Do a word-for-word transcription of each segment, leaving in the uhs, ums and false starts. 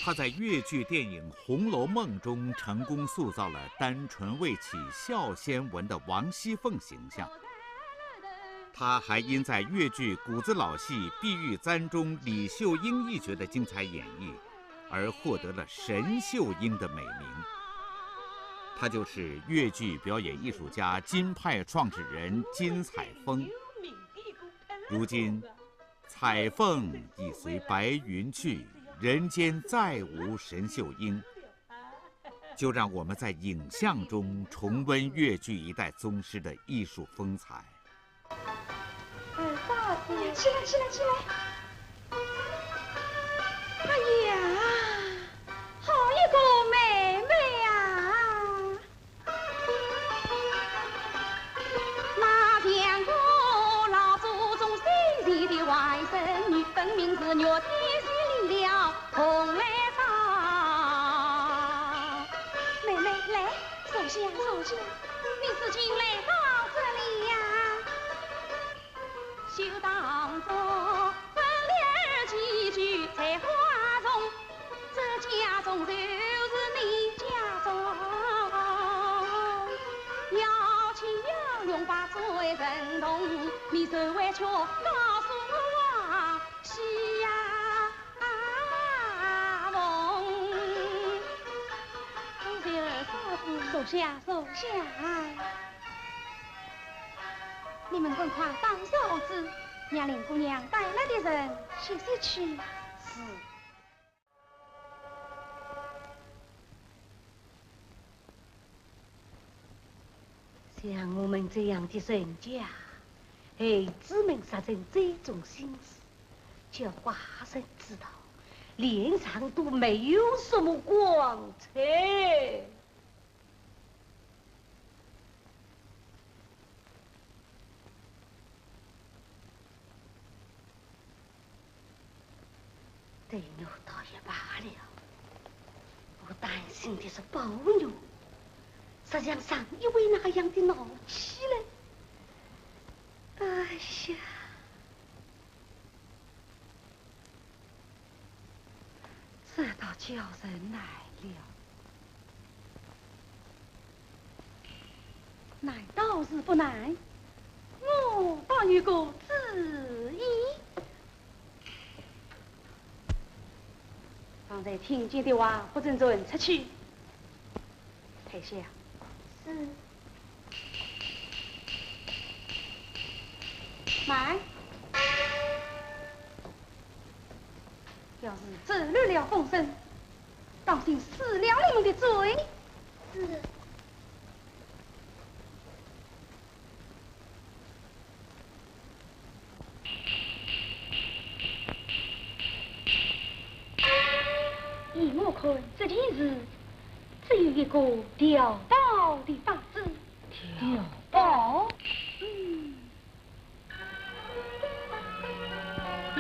他在越剧电影《红楼梦》中成功塑造了单纯味起笑仙文的王熙凤形象。他还因在越剧《谷子老戏碧玉簪》中李秀英一角的精彩演绎，而获得了“神秀英”的美名。他就是越剧表演艺术家金派创始人金采风。如今，采凤已随白云去，人间再无神秀英。就让我们在影像中重温越剧一代宗师的艺术风采。二嫂子，起来，起来，起来！哎呀，好一个妹妹啊！ 妹妹，来，坐下，坐下。你是新来到这里呀？坐下，坐下。你们赶快打扫屋子，让林姑娘带来的人歇息去。是。 像我们这样的人家，孩子们实在最忠心事，叫寡人知道，脸上都没有什么光彩。 对我倒也罢了，我担心的是宝玉，实像上一回那样的闹起来。哎呀！ 这倒叫人难了。难倒是不难，我倒有个主意。刚才听见的话不准传出去。 退下。是。慢。要是走漏了风声，当心失了你们的罪。是。 依我看，这件事只有一个调包的法子。调包？嗯。是，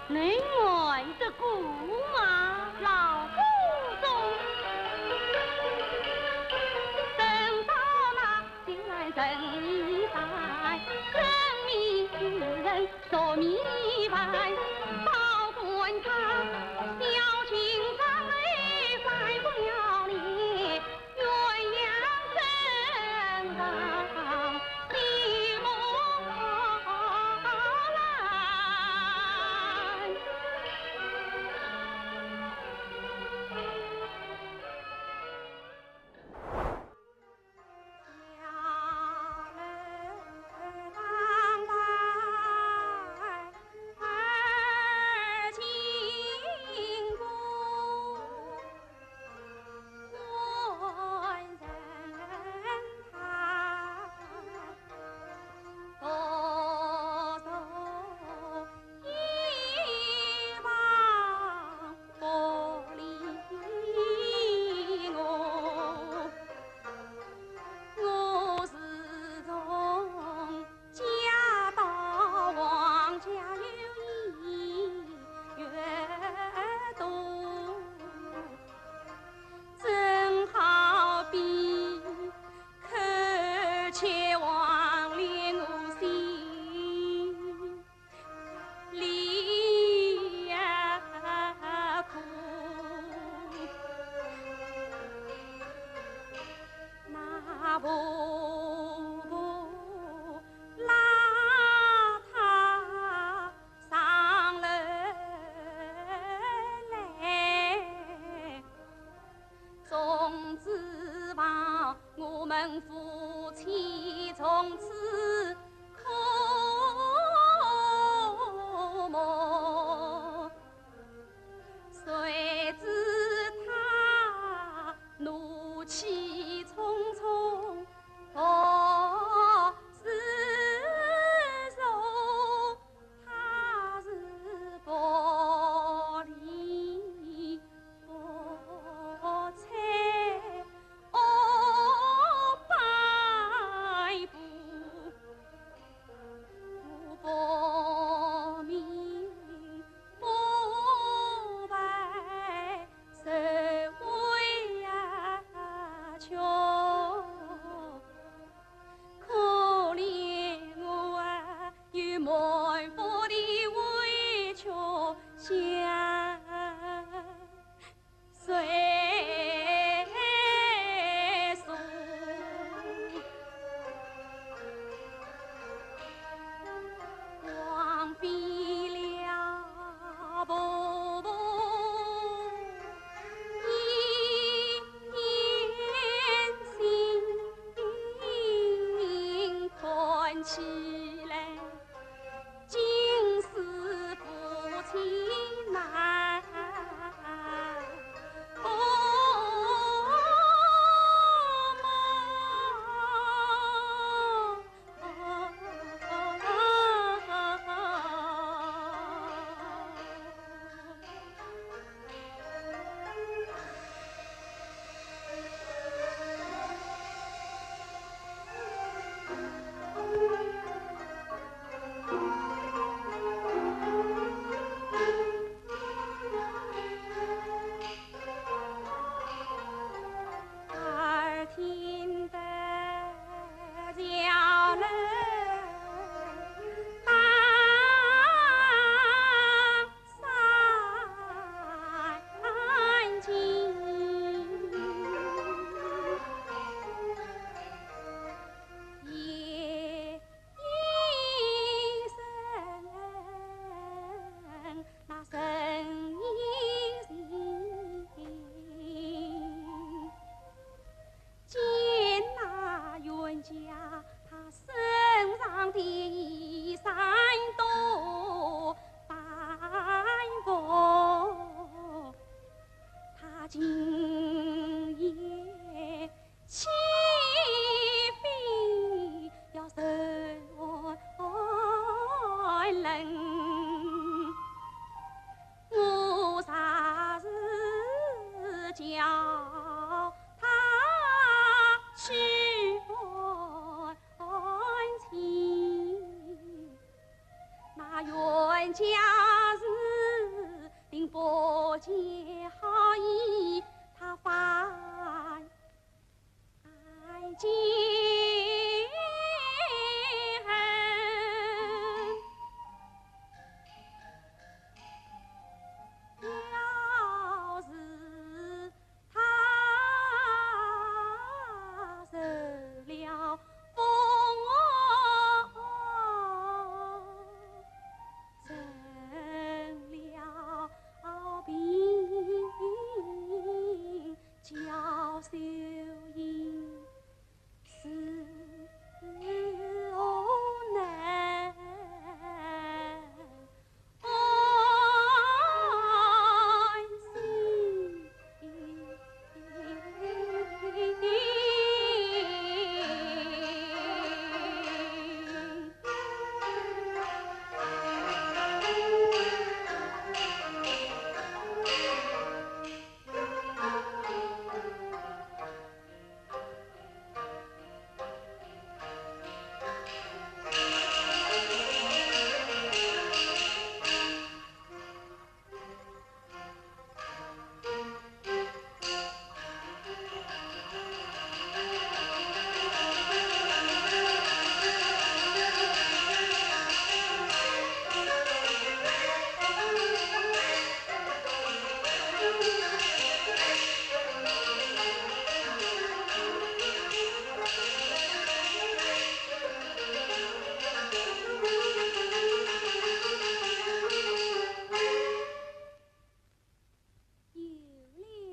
能瞒得过吗？老祖宗。见那冤家，他身上的衣衫都斑驳，他今夜岂非要受寒冷？我若是叫他去还情，那冤家是并不见好意，他反 爱记恨。要是他受了风，成了病， 叫秀英是何能安心？有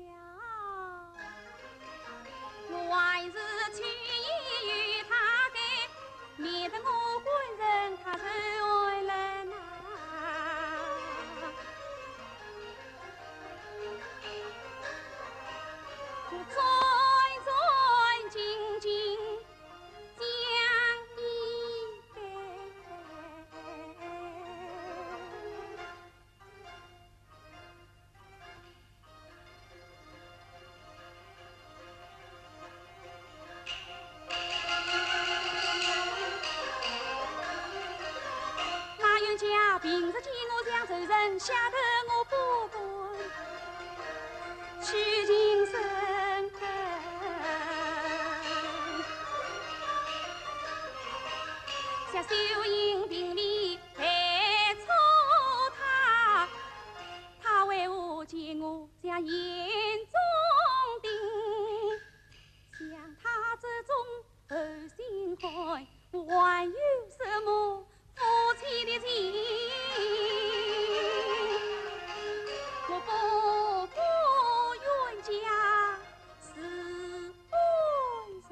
了，我还是去与他改，免得我官人他受寒冷啊。我战战兢兢将你改。 那冤家平日见我像仇人，晓得我不敢去近身跟。像秀英并未配错他， 他为何见我像眼中钉？想他这种厚心汉，还有什么夫妻的情？我不顾冤家是万岁。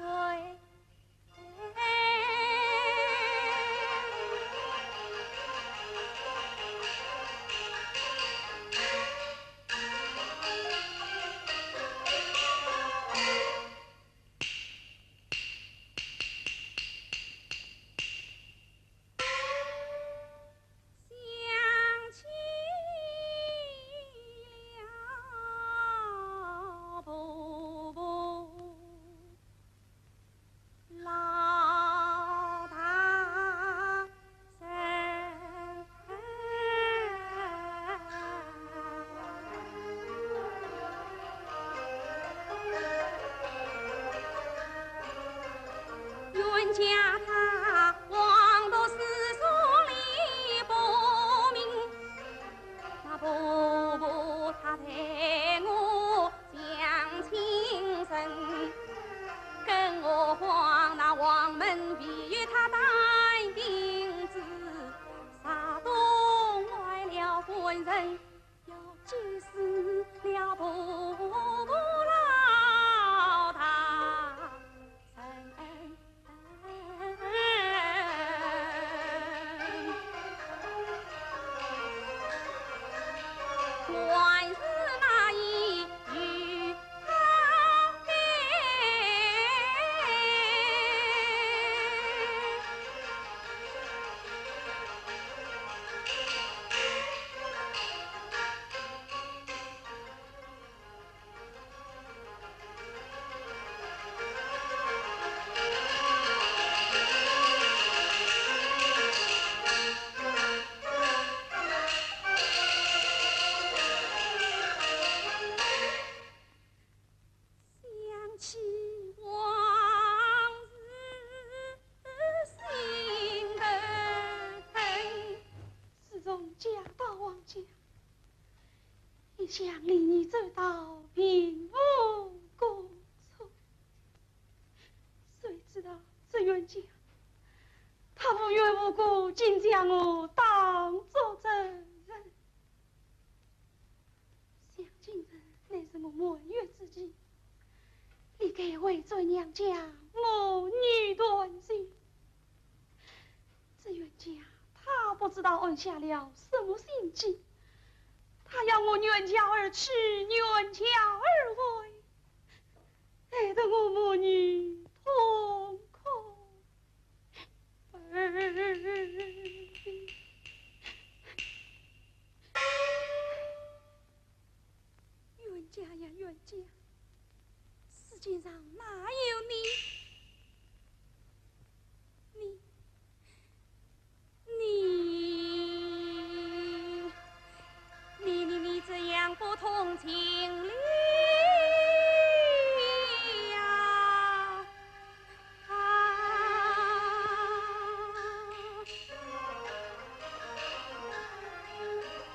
人要急死了，婆婆老大人。 还是那一句。想起往事心头疼。自从嫁到王家，一向礼仪周到，并无过错。谁知道这冤家，他无缘无故竟将我当作罪人。 想今日乃是我满月之期，理该回转娘家，母女团聚。这冤家他不知道安下了什么心计，他要我远嫁而去，远嫁而回，害得我母女痛苦。 冤家呀，冤家，世界上哪有你？你，你，你，你，你这样不通情理呀！ 啊，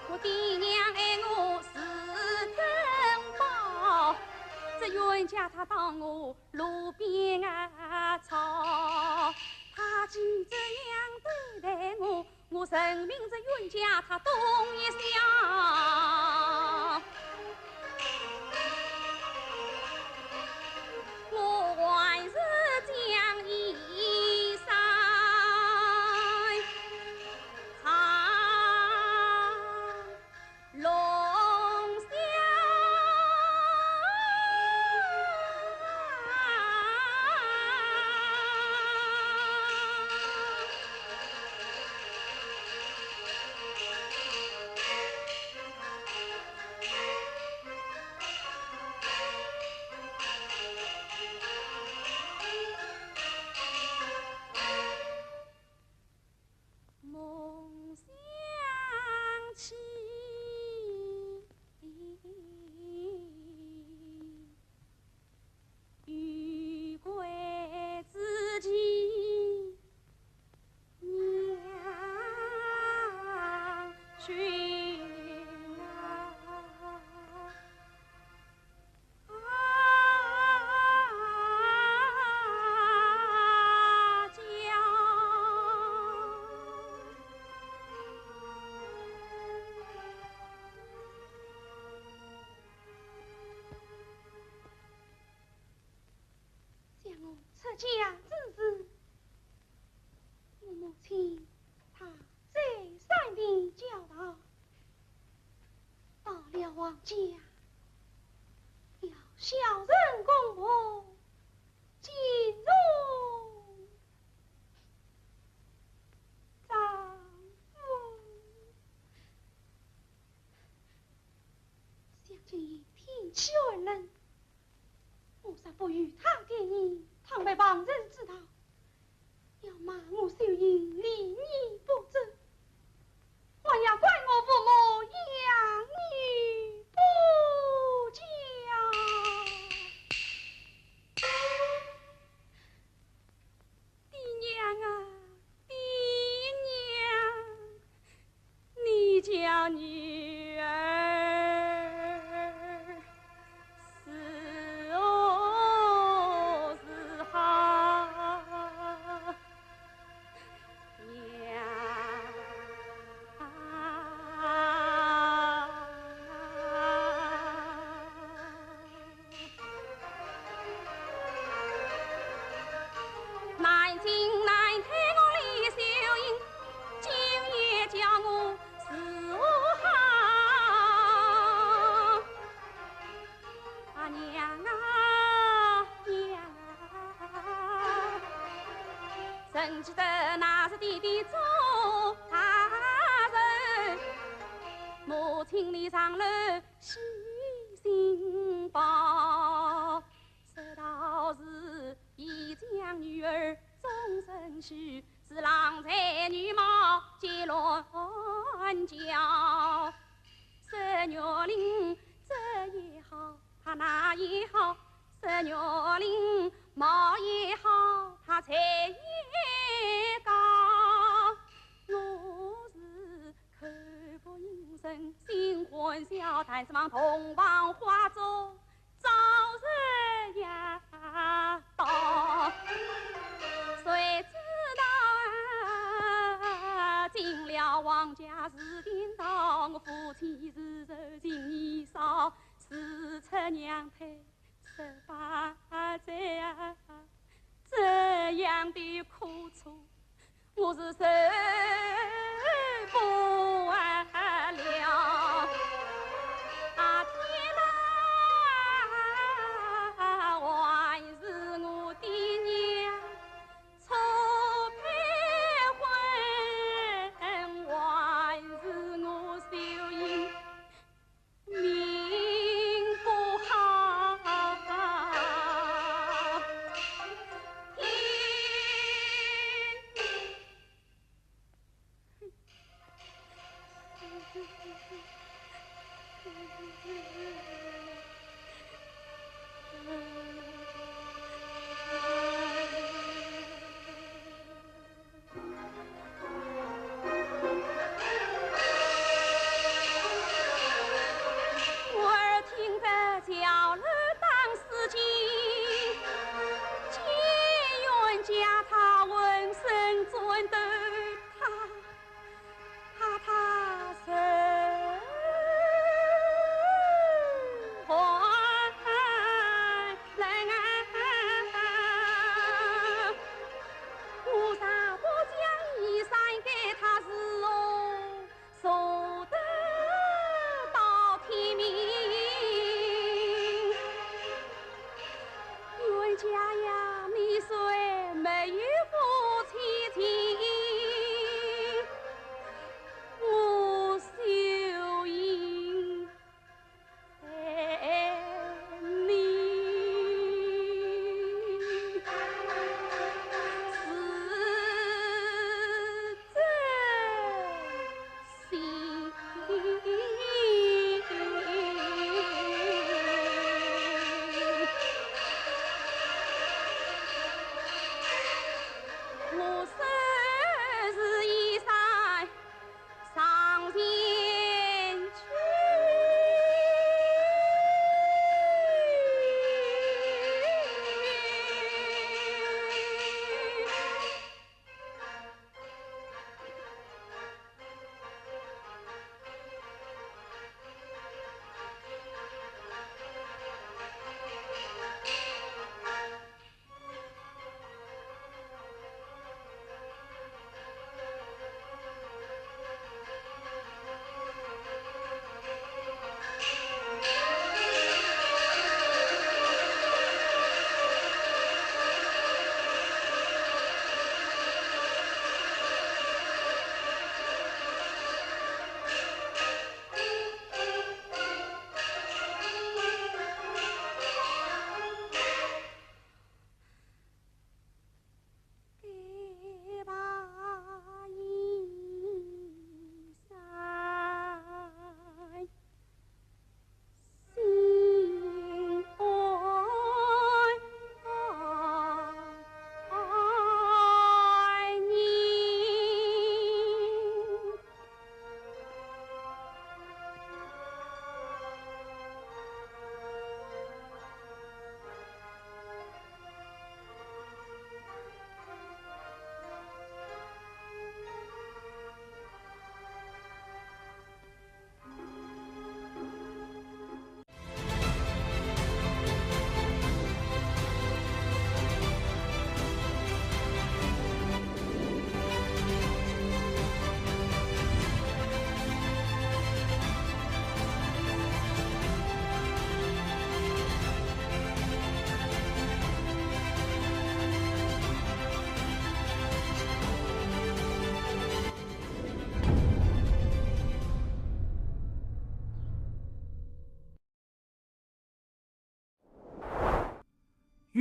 我爹娘爱我是珍宝，这冤家他当我路边啊草，他竟这样对待我， 我认命，这冤家他动一笑，我还是讲一声长 龙虾。梦想起遇归之期，娘亲啊。 啊，家。想我出嫁之时，我母亲她再三地教导， 到了王家，要孝顺公婆，敬重丈夫。想今夜天气寒冷， 我若不与他见面，倘被旁人知道，要骂我秀英礼义不周，还要怪我父母养女不教。 爹娘啊，爹娘，你家女儿是何是好呀？记得那是爹爹做大人，母亲你上楼细心报。说道是一将女儿终身许，是郎才女貌皆乱叫。说玉林这也好， 他那也好，说玉林貌也好，他才也高。我是口不应声，心欢笑，但是望洞房花烛照日夜到。谁知道啊，进了王家是颠倒，我夫妻日日情意少， 是出娘胎十八载啊，这样的苦楚，我是受不了。啊，天哪，还是我的娘错配婚，还是我秀英 命不好。天我儿听得焦耳当丝巾，只愿将他浑身穿透，他，他，他身还能啊！ 我若不将衣衫给他，日后受得到天明。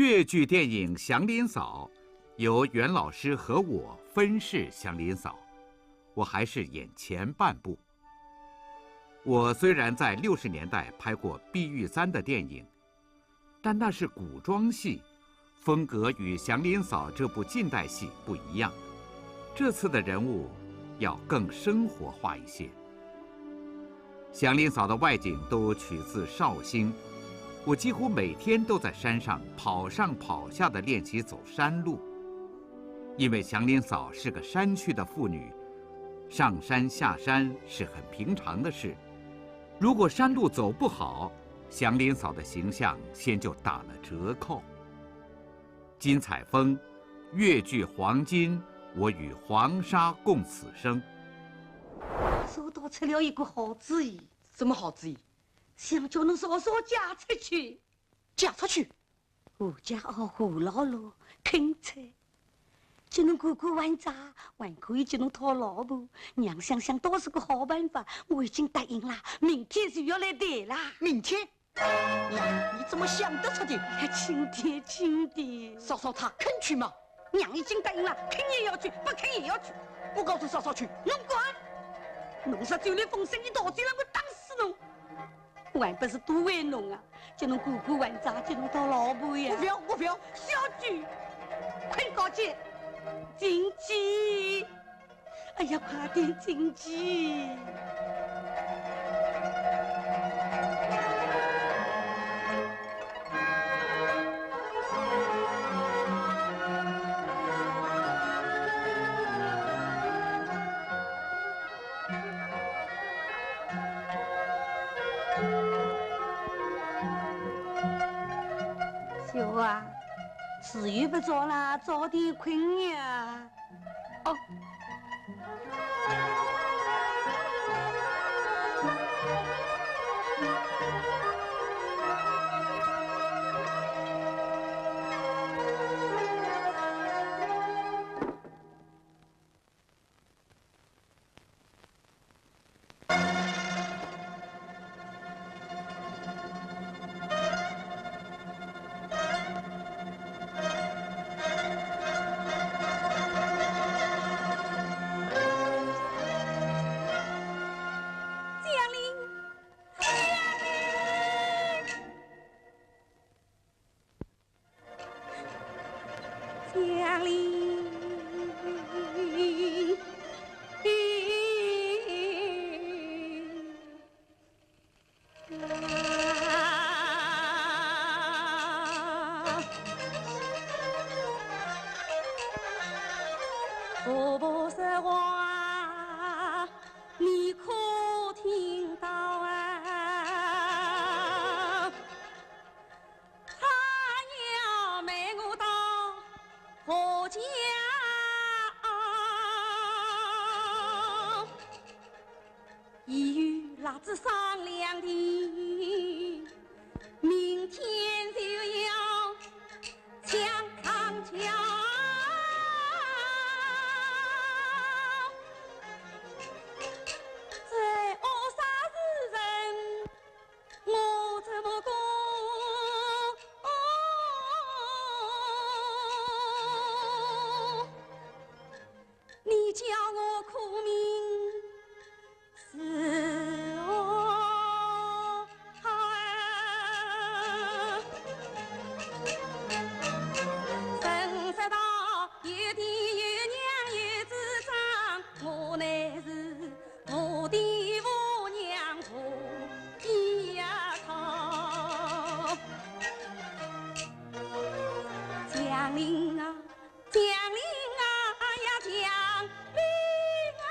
越剧电影《祥林嫂》由袁老师和我分饰祥林嫂，我还是演前半部。我虽然在六十年代拍过《碧玉簪》的电影，但那是古装戏，风格与《祥林嫂》这部近代戏不一样。这次的人物要更生活化一些。祥林嫂的外景都取自绍兴，我几乎每天都在山上跑上跑下的练习走山路。因为祥林嫂是个山区的妇女，上山下山是很平常的事。如果山路走不好，祥林嫂的形象先就打了折扣。金采风，越剧《黄金》，我与黄沙共此生。嫂嫂出了一个好主意，什么好主意？想叫侬嫂嫂嫁出去。嫁出去？我家二货老老肯出，叫侬过过还债，还可以叫侬讨老婆。娘想想倒是个好办法，我已经答应了，明天就要来谈了。明天？娘，你怎么想得出的？哎，轻点，轻点。嫂嫂她肯去吗？娘已经答应了，肯也要去，不肯也要去。我告诉嫂嫂去。侬敢？侬若走漏风声，一道走了，我打死侬。我还不是都为侬啊，叫侬过过还债，叫侬讨老婆呀。我不要，我不要。小鬼，快告诉进去。 哎呀，快点进去！秀啊，时辰不早了，早点困呀。 哦。 婆婆说话，你可听到啊？她要卖我到何家啊？已有蜡烛商量定，明天就要抢上轿。这恶煞之人，我怎么过？ 你叫我苦命是何啊？人说道，有爹有娘有主张，我乃是无爹无娘无依靠。祥林啊， 祥林啊呀，祥林啊，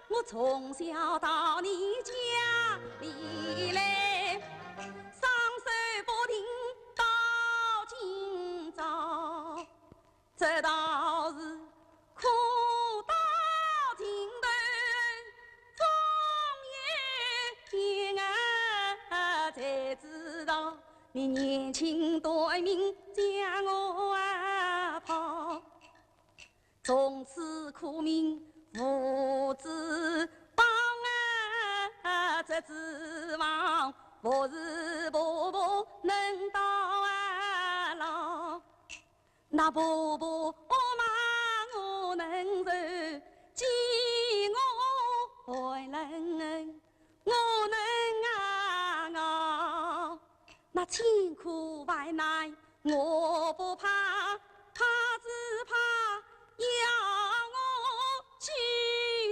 我从小到你家里来，双手不停到今朝，这道是苦到尽头，终有一日才知道。 你年轻短命将我啊抛，从此苦命无指望啊，这指望不是婆婆能到啊。那婆婆骂我能受，见我还能，我能啊啊。那千苦万难我不怕，怕只怕要我去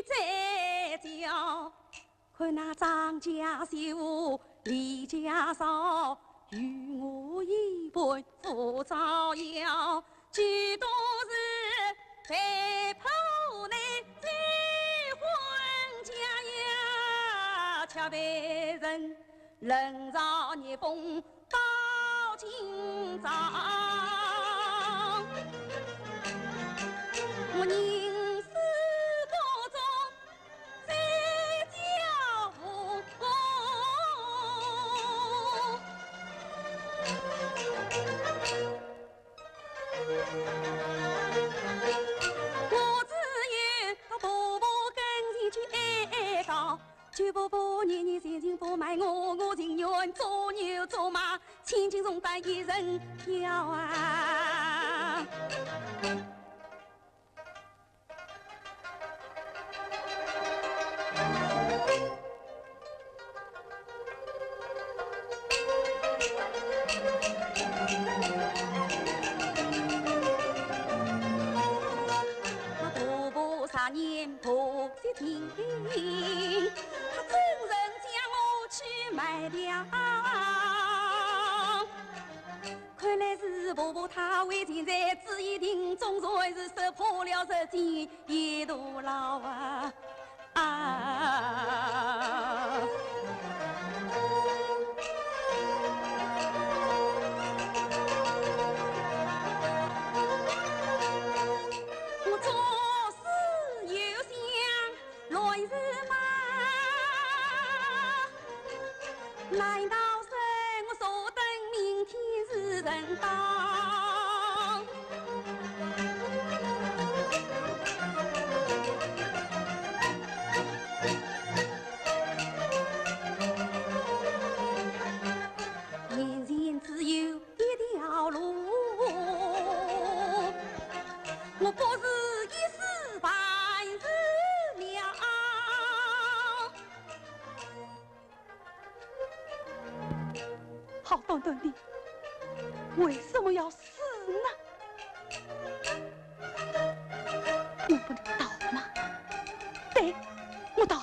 再叫。 看那张家秀，李家少，与我一般不招摇。几多是被迫难结婚家呀，却被人冷嘲热讽到今朝。我宁死不做 再叫父母。我只愿到婆婆跟前去哀告，求婆婆念念前情不瞒我，我情愿做牛做马，千金重担一人挑啊。 那婆婆啥年婆媳定定，她怎忍将我去卖掉？ 看来是婆婆她为情在，只一定总算是说破了实情一大牢啊！啊！我做事有想 乱是吗？难道是我坐等明天是人到？眼前只有 一条路，我不是一死半死了。好端端的，为什么要死呢？我不能逃吗？对，我逃。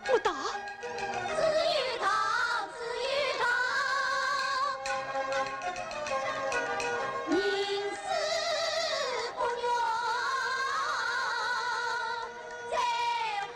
不逃。只有逃，只有逃，宁死不愿再还家。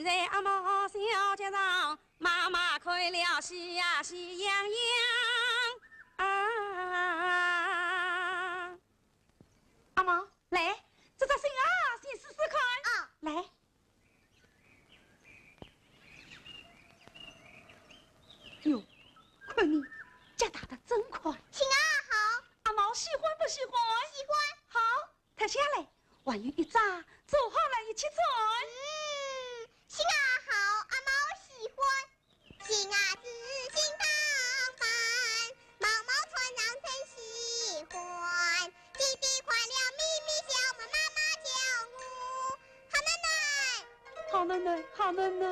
在阿毛小脚上，妈妈看了喜呀喜洋洋啊。阿毛，来，这只信啊，先试试看。啊。来。哟，看你，脚踏得真快。信啊好。阿毛喜欢不喜欢？喜欢。好，脱下来，还有一只，做好了一起穿。嗯，信啊好，阿毛喜欢。 新鞋子新打扮，毛毛穿上真喜欢。弟弟看了咪咪笑，妈妈叫我好囡囡。好囡囡，好囡囡。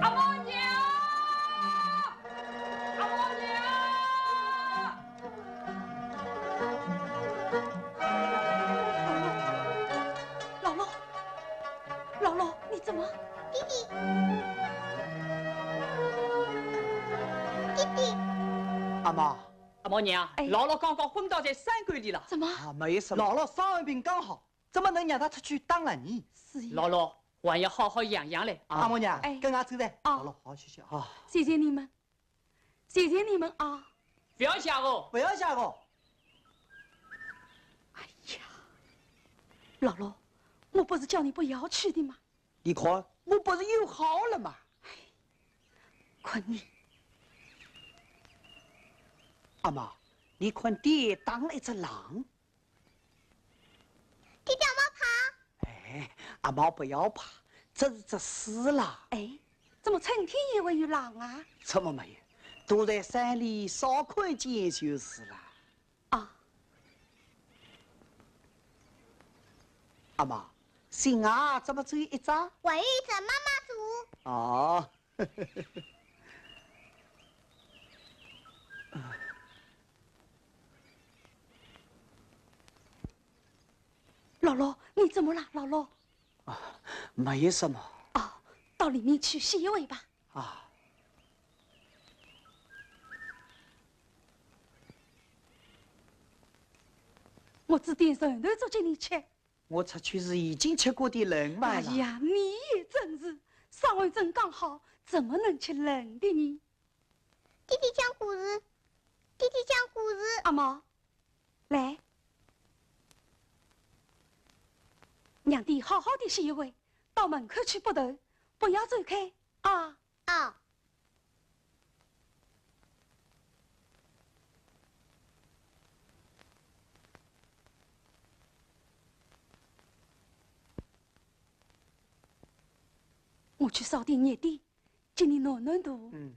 阿毛娘！ 阿毛娘！老罗，老罗，你怎么？弟弟，弟弟。阿毛，阿毛娘，哎。老罗刚刚昏倒在山沟里了。怎么？啊，没什么。老罗伤寒病刚好，怎么能让他出去打猎呢？是呀。老罗，还要好好养养嘞。啊。阿毛娘，哎。跟俺走噻。啊。老罗，好好休息啊。啊。谢谢你们。 谢谢你们啊。不要谢哦。不要谢哦。哎呀，老罗，我不是叫你不要去的吗？你看，我不是又好了吗？看你。阿毛，你看爹打了一只狼。 弟弟，阿毛怕？哎，阿毛不要怕，这是只狮啦。哎，怎么春天也会有狼啊？怎么没有？躲在山里少看见就是了。啊。阿毛，新鞋怎么只有一只？还有一只，妈妈做。哦。 老罗，你怎么了，老罗？啊，没有什么。哦，到里面去歇一会吧。啊。我煮点馒头粥给你吃。 我出去时已经吃过点冷饭了。哎呀，你也真是，伤寒症刚好，怎么能吃冷的呢？弟弟讲故事，弟弟讲故事。阿毛，来，让爹好好的歇一会，到门口去拨头，不要走开啊。 啊。我去烧点热的，给你暖暖肚。嗯。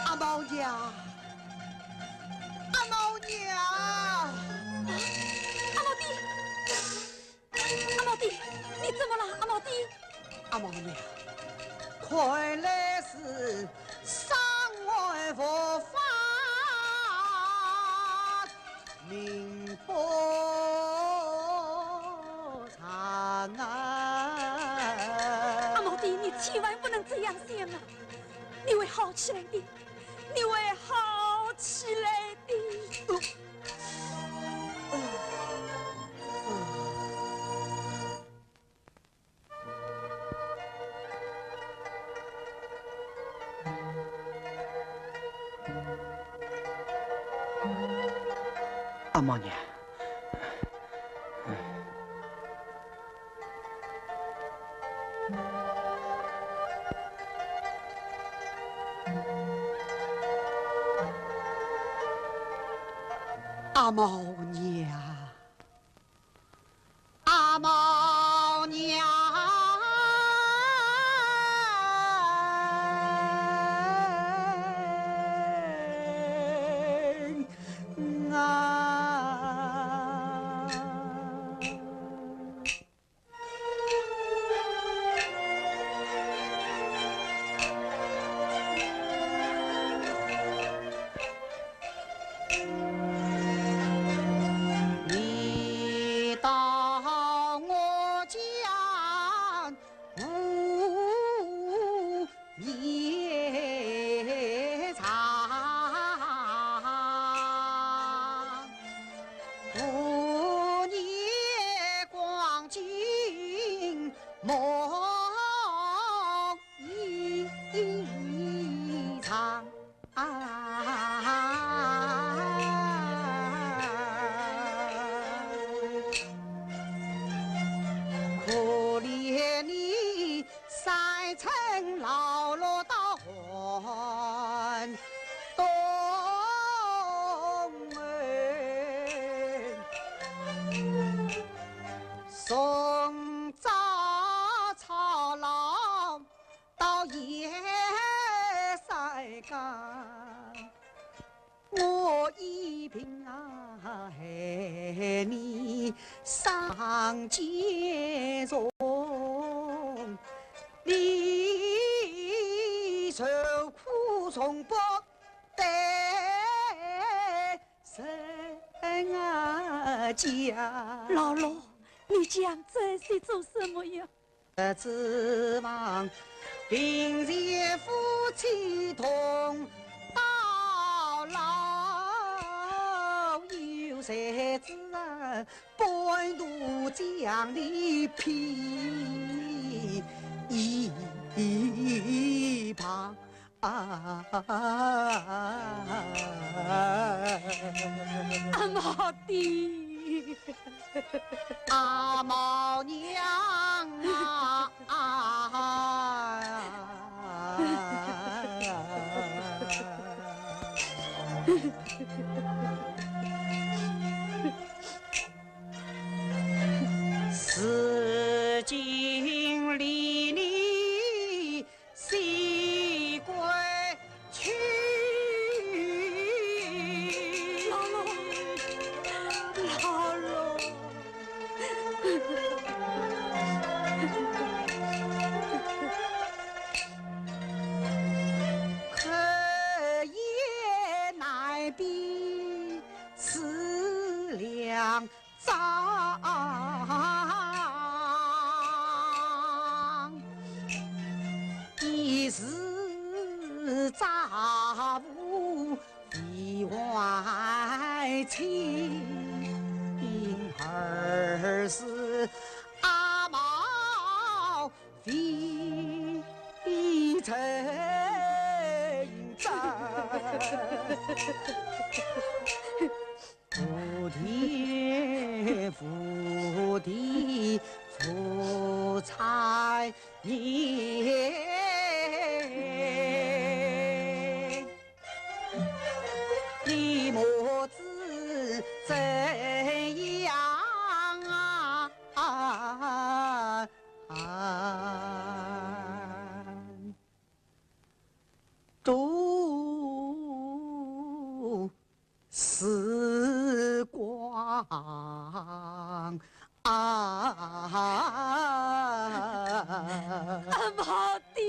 阿毛娘，阿毛娘！阿毛爹，阿毛爹，你怎么了，阿毛爹？阿毛娘，看来是伤寒复发，命不长啊。阿毛爹，你千万不能这样想啊！ 你会好起来的，你会好起来的。阿毛娘，阿毛娘，阿毛娘啊！ 你到我家无眠床，无眠光景梦一场。 啊，可怜你三春老落到寒冬，从早操劳 到夜三更，我一病啊害你伤肩重，你受苦从不得人啊讲。老六，你讲这些做什么呀？ 指望，并肩夫妻同到老，有谁知啊，半途将你撇一旁。 啊，阿毛爹，阿毛娘啊，啊，如今离你 西归去。老六，老六。可也难辨是良 长，一时咋无为还清，二是阿毛未曾。 无天无地无产业，你母子怎样啊？度 时光啊。阿毛爹。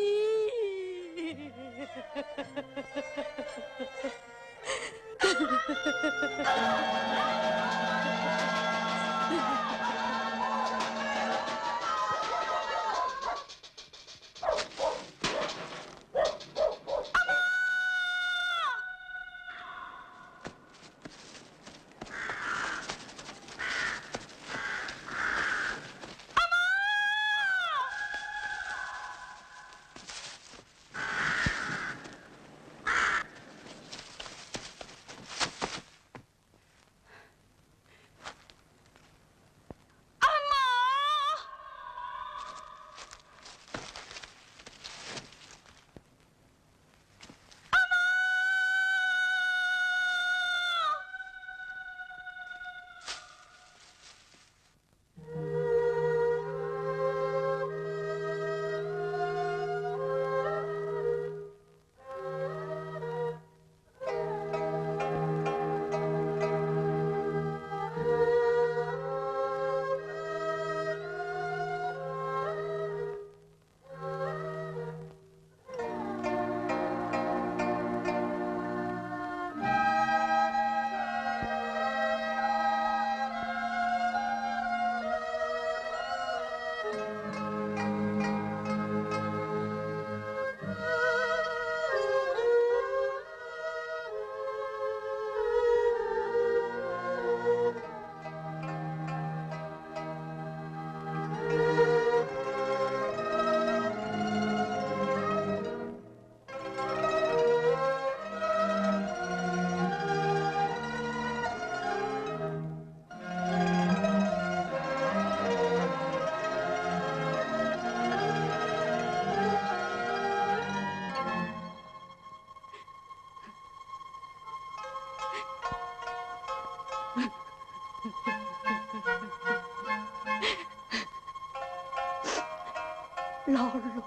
老龙，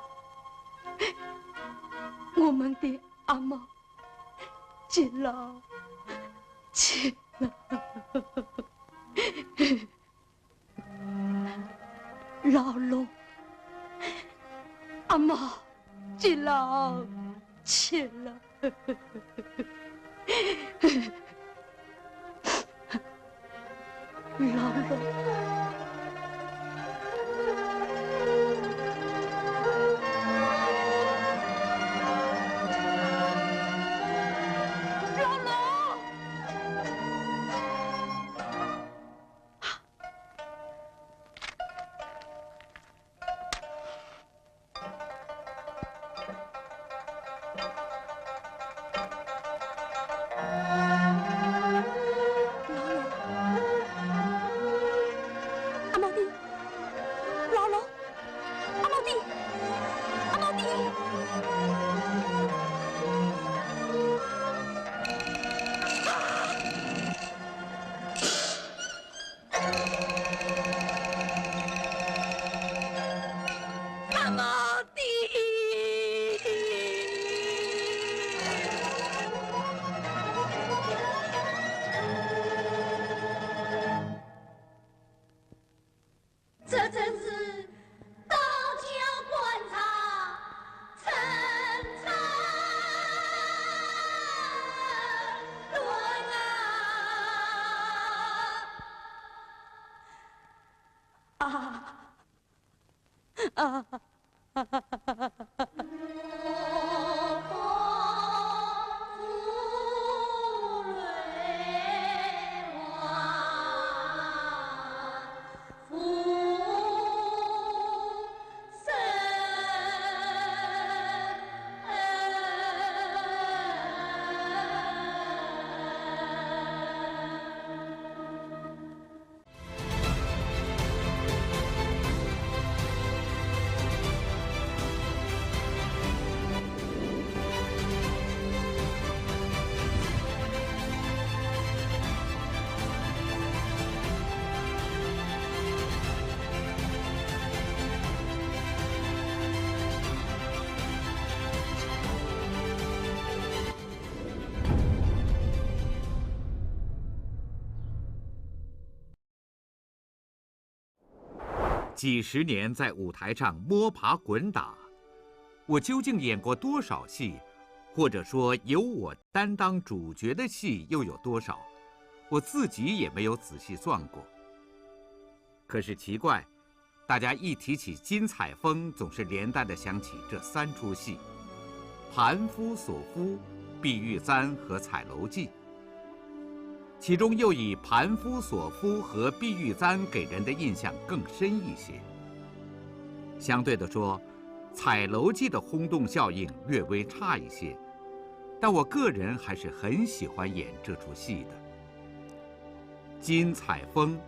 我们的阿毛接牢去了。老龙，阿毛接牢去了。 老龙，老龙！阿毛弟，老龙，阿毛弟，阿毛弟！ 阿毛弟！这真是倒叫官场层层乱啊！啊！啊！几十年在舞台上摸爬滚打，我究竟演过多少戏，或者说由我担当主角的戏又有多少，我自己也没有仔细算过。可是奇怪，大家一提起金采风，总是连带的想起这三出戏：《盘夫索夫》、《碧玉簪》和《采楼记》。 其中又以《盘夫索夫》和《碧玉簪》给人的印象更深一些。相对地说，《采楼记》的轰动效应略微差一些，但我个人还是很喜欢演这出戏的。金采风，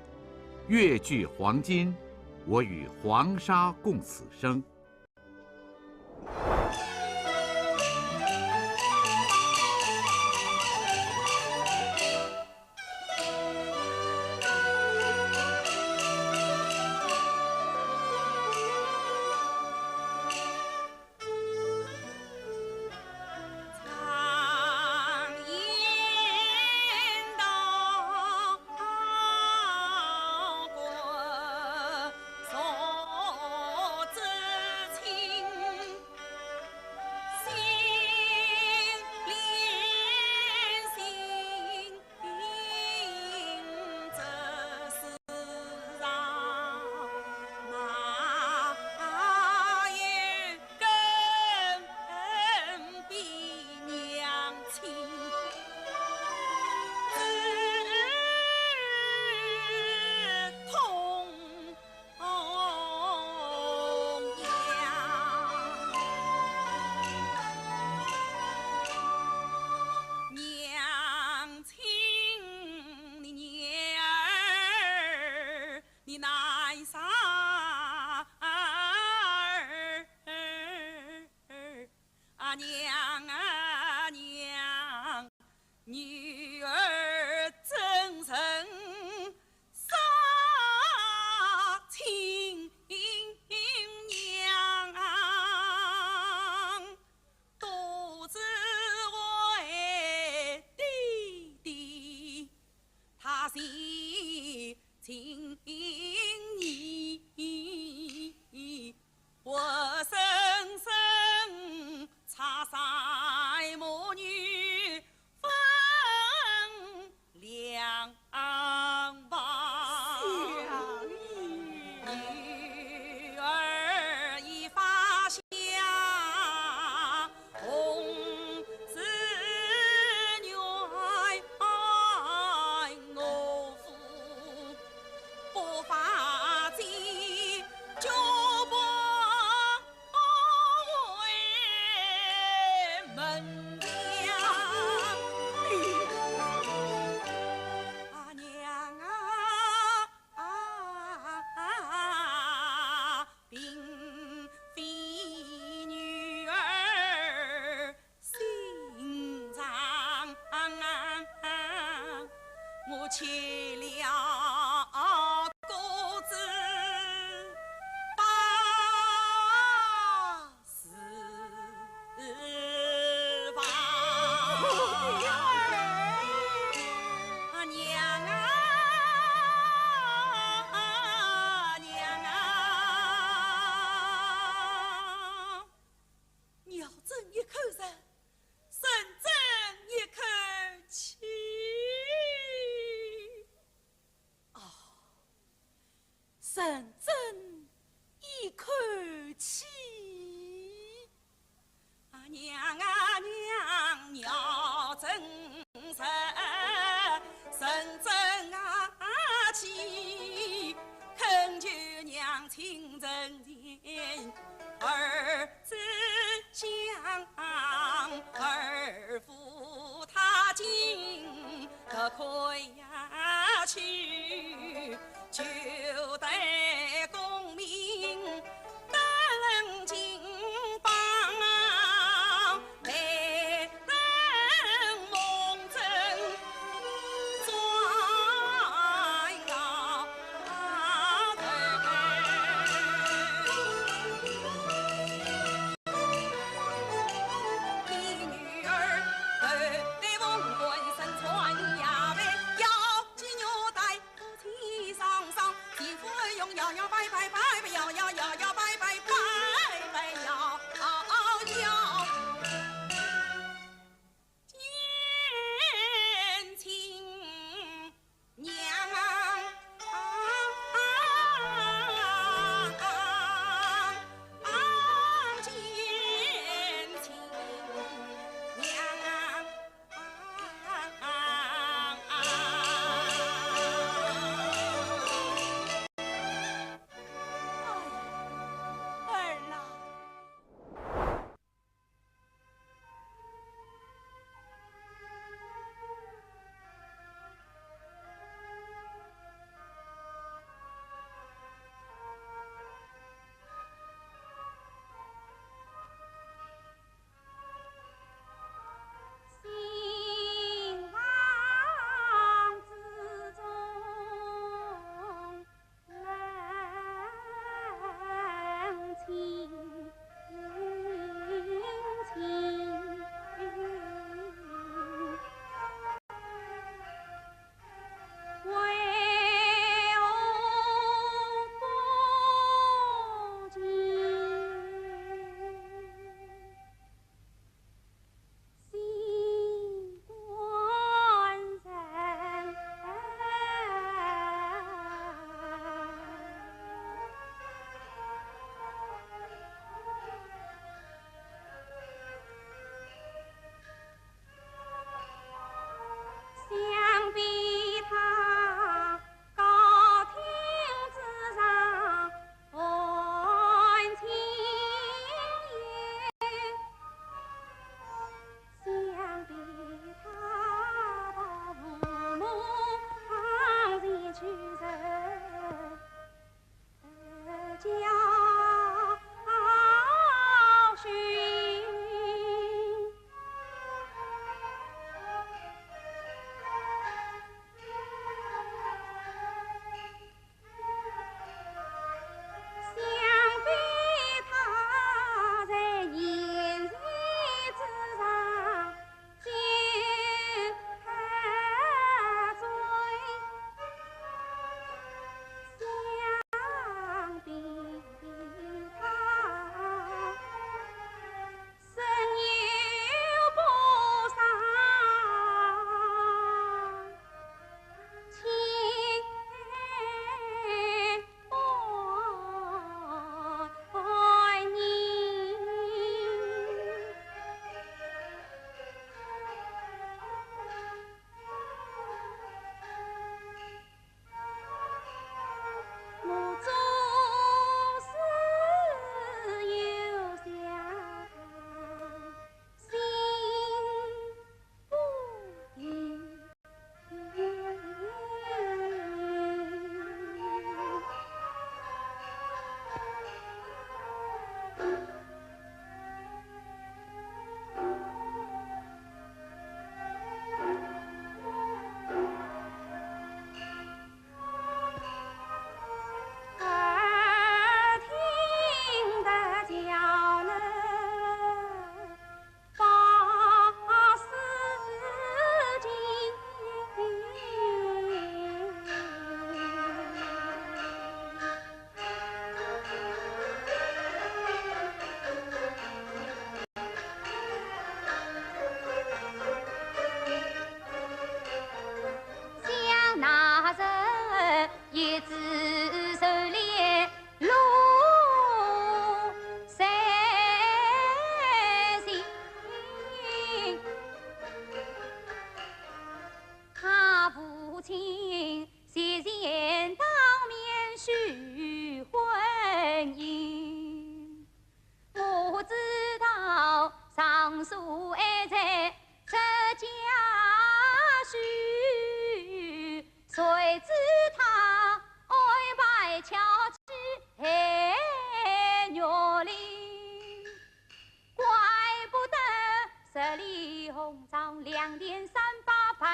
越剧黄金，我与黄沙共此生。人前儿子相，儿父他敬，可以呀去，就待功名登金榜，来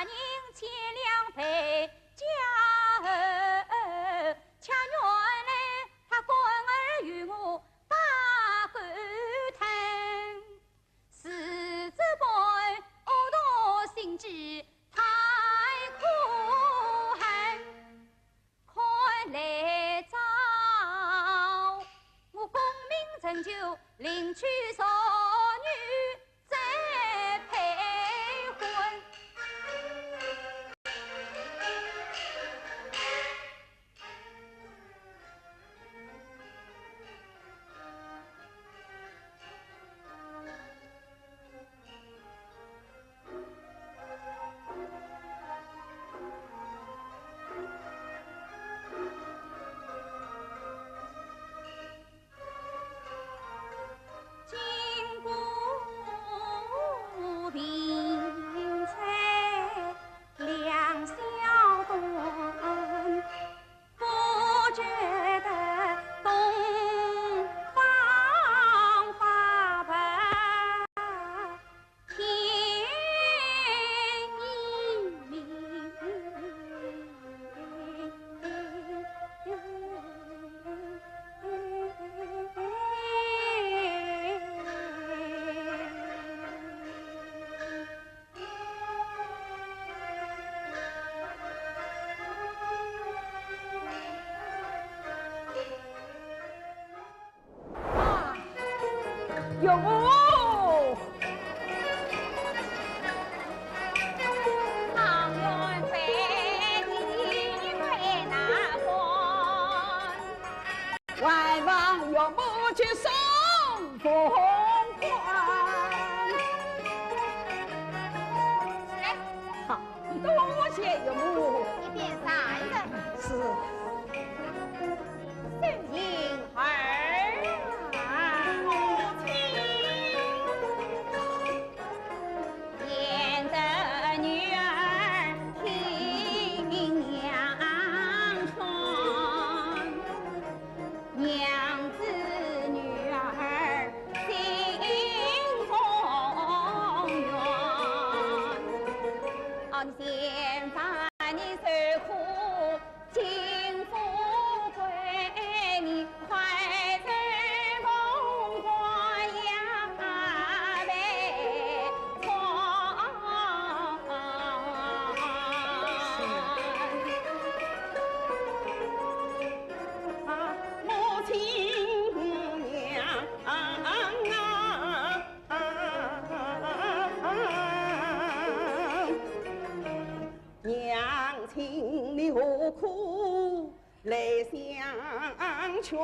人千两倍加厚，恰原来他官儿与我把狗疼。 是这般恶毒心计太可恨，看来早，我功名成就，另娶淑女再配婚。 好，多谢岳母。一边站着。是。 娘，请你何苦来相劝？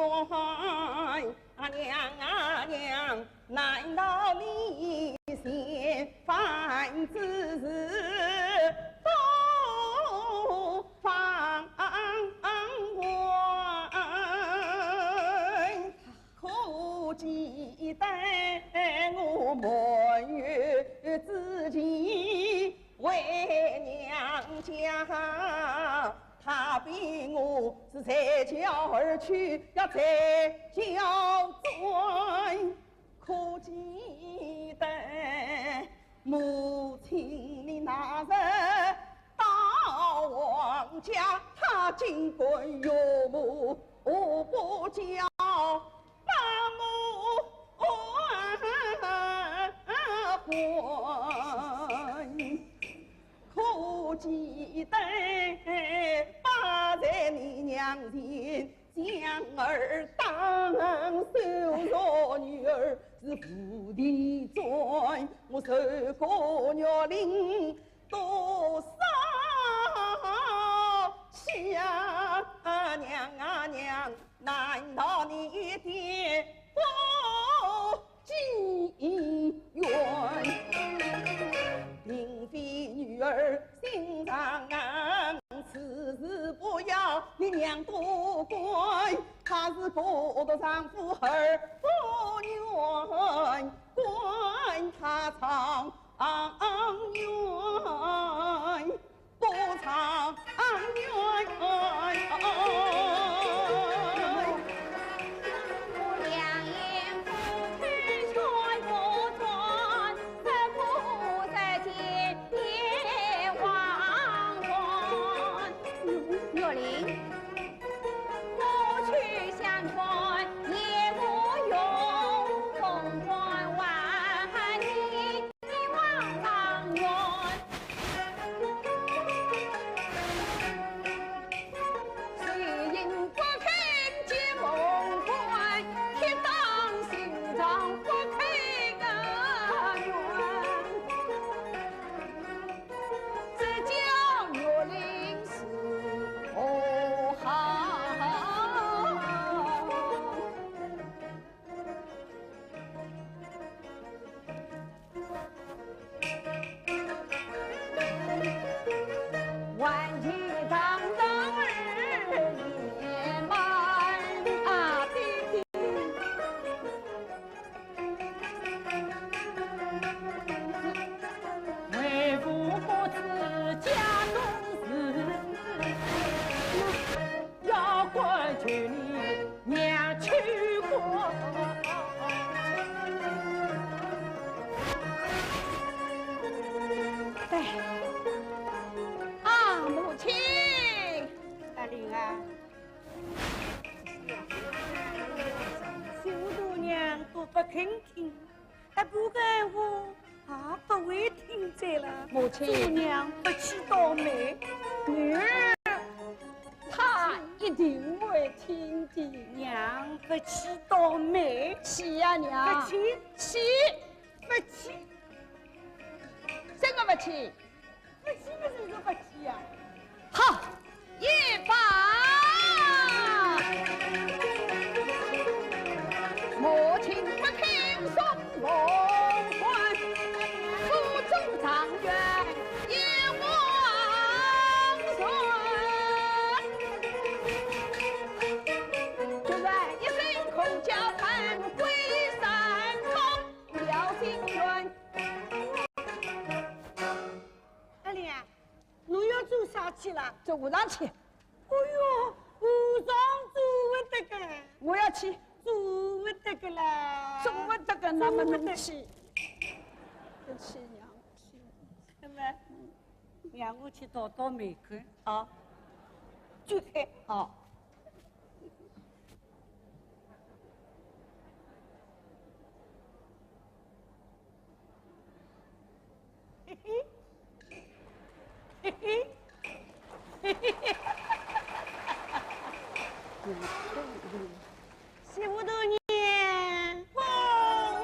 啊，娘啊娘，难道你嫌烦之事多方问？ 可记得我满月之前回娘家，他比我是才轿而去，要才轿转。可记得母亲你那日到王家，他竟敢岳母不教， 把我还。可记得，把在你娘前，将儿打死，说女儿是无地转，我受过虐令， 多少气啊，娘啊娘，难道你一点不记冤？并非女儿心肠硬，此事不要你娘多管，她是过得丈夫而不愿，管她长 冤，不长冤。哎，啊，母亲。阿林啊，媳妇大娘都不肯听，还不肯我。 啊，不会听见了。母亲。做娘不起倒霉。女儿，她一定会听的。娘不起倒霉。起呀，娘。不起。起。不起。怎么不起？ 不起嘛，就是不起呀。好，也罢。母亲不肯送凤冠，府中状元也枉然。就算一声空叫，判归三公，了心愿。 阿林啊，侬要做啥去了？做和尚去。哎哟，和尚做不得个。我要去。做不得个啦。做不得个，那么侬去。去，娘去。那么，让我去倒倒霉看啊。就看啊。 媳妇大娘，凤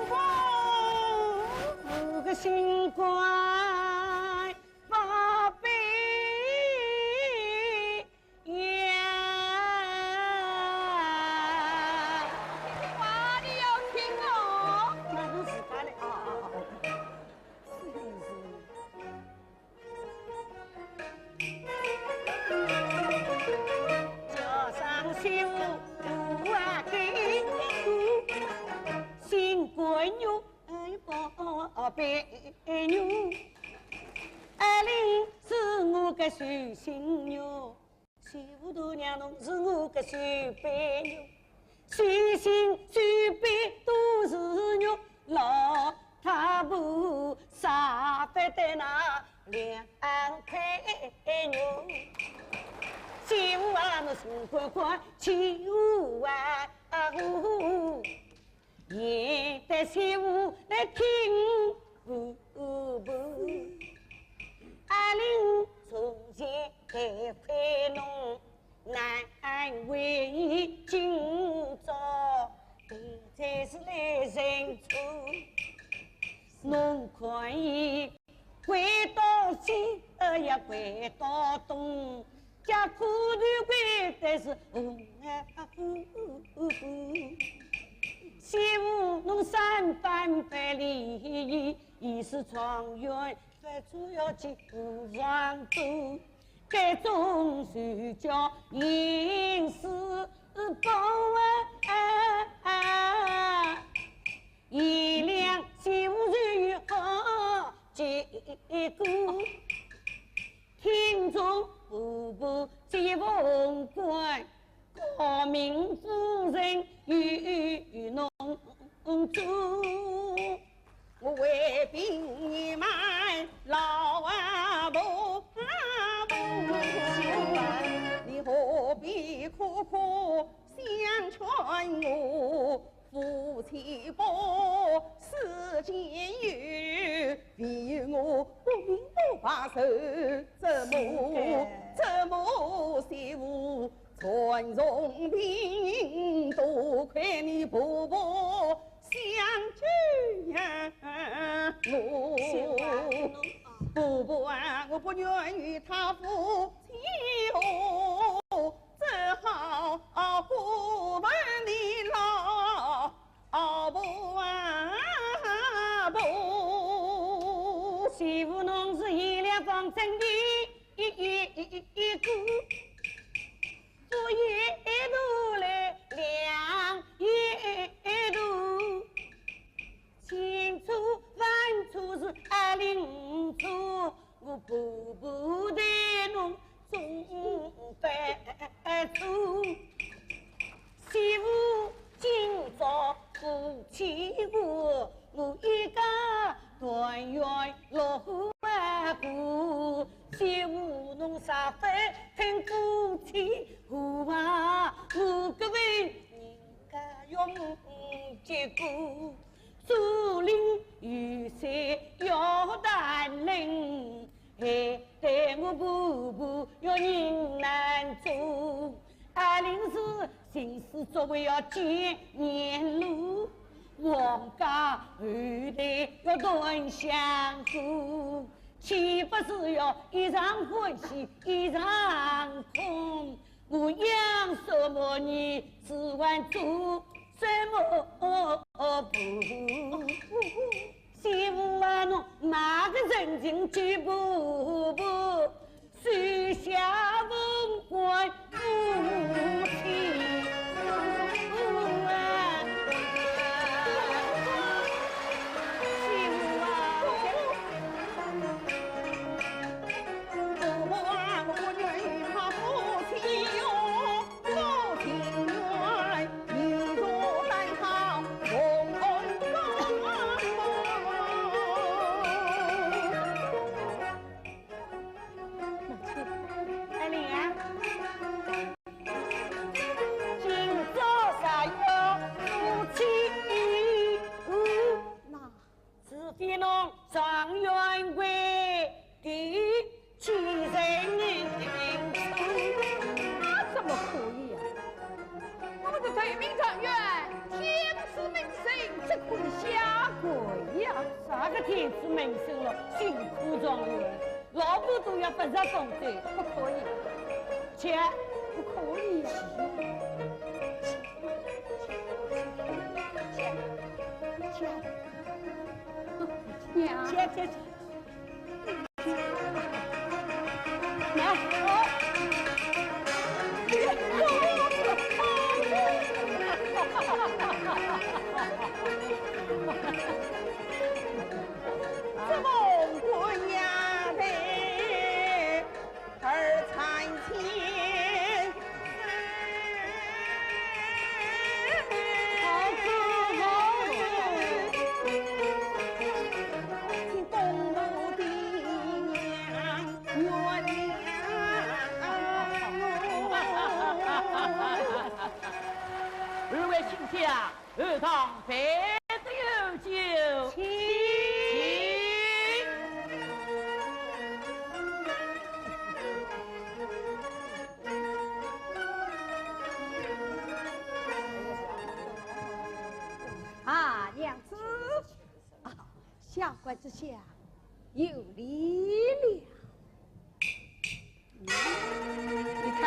凤，我个心肝宝贝呀。话你要听哦。那是自家的啊啊啊啊！是是是。 叫声媳妇啊，给我心肝肉宝贝肉，阿林是我个寿星肉，媳妇大娘侬是我个寿杯肉。 随心随便都是肉，老太婆舍不得那两块肉。媳妇啊，我心肝肝，欺负啊，啊，呼，也得媳妇来听。 阿林从前待亏侬，难为今朝，现在是来认错。侬可以回到西，也回到东， 家苦头归的是红啊苦。媳妇侬三番百里，一世状元，最主要去武房中，该种就叫应世宝啊。一两媳妇就有好结果。 听从婆婆接凤冠，诰命夫人与侬做。我回禀你们老阿婆，阿婆，你何必苦苦相劝我？ 夫妻不死前有，为我不明不白受折磨，折磨媳妇传重病，多亏你婆婆相救呀！我婆婆啊，我不愿与她夫妻和。 只好过问你老阿婆啊婆。媳妇侬是一两方针的一一一一个，左一一度来两一一度，千错万错是阿林错。 我婆婆待侬总犯错，媳妇今朝欺负我一家团圆落花姑，欺负侬啥分分夫妻，我啊，我个人人家要结果，竹林雨水要淡冷，害得我步步要人难走。阿林是心思作为要见面路， 王家后代要断香火，岂不是要一场欢喜一场空？我养什么儿，只管做什么婆。媳妇啊，侬哪个人情去婆婆？ 许下文官夫妻啊，媳妇啊。阿林啊，今朝啥要夫妻宴？那除非侬状元为第，其人名称。那怎么可以啊？我们的头名状元，天子门生，怎可以下跪呀？啥个天子门生了，辛苦状元，老婆都要不着风水，不可以。去，不可以呀。去，去，去。娘。去，去，去。 这凤冠霞帔二参见。 二位亲家，后堂备得有酒。请。请。 啊，娘子，啊，下官这厢有礼了。嗯，你看，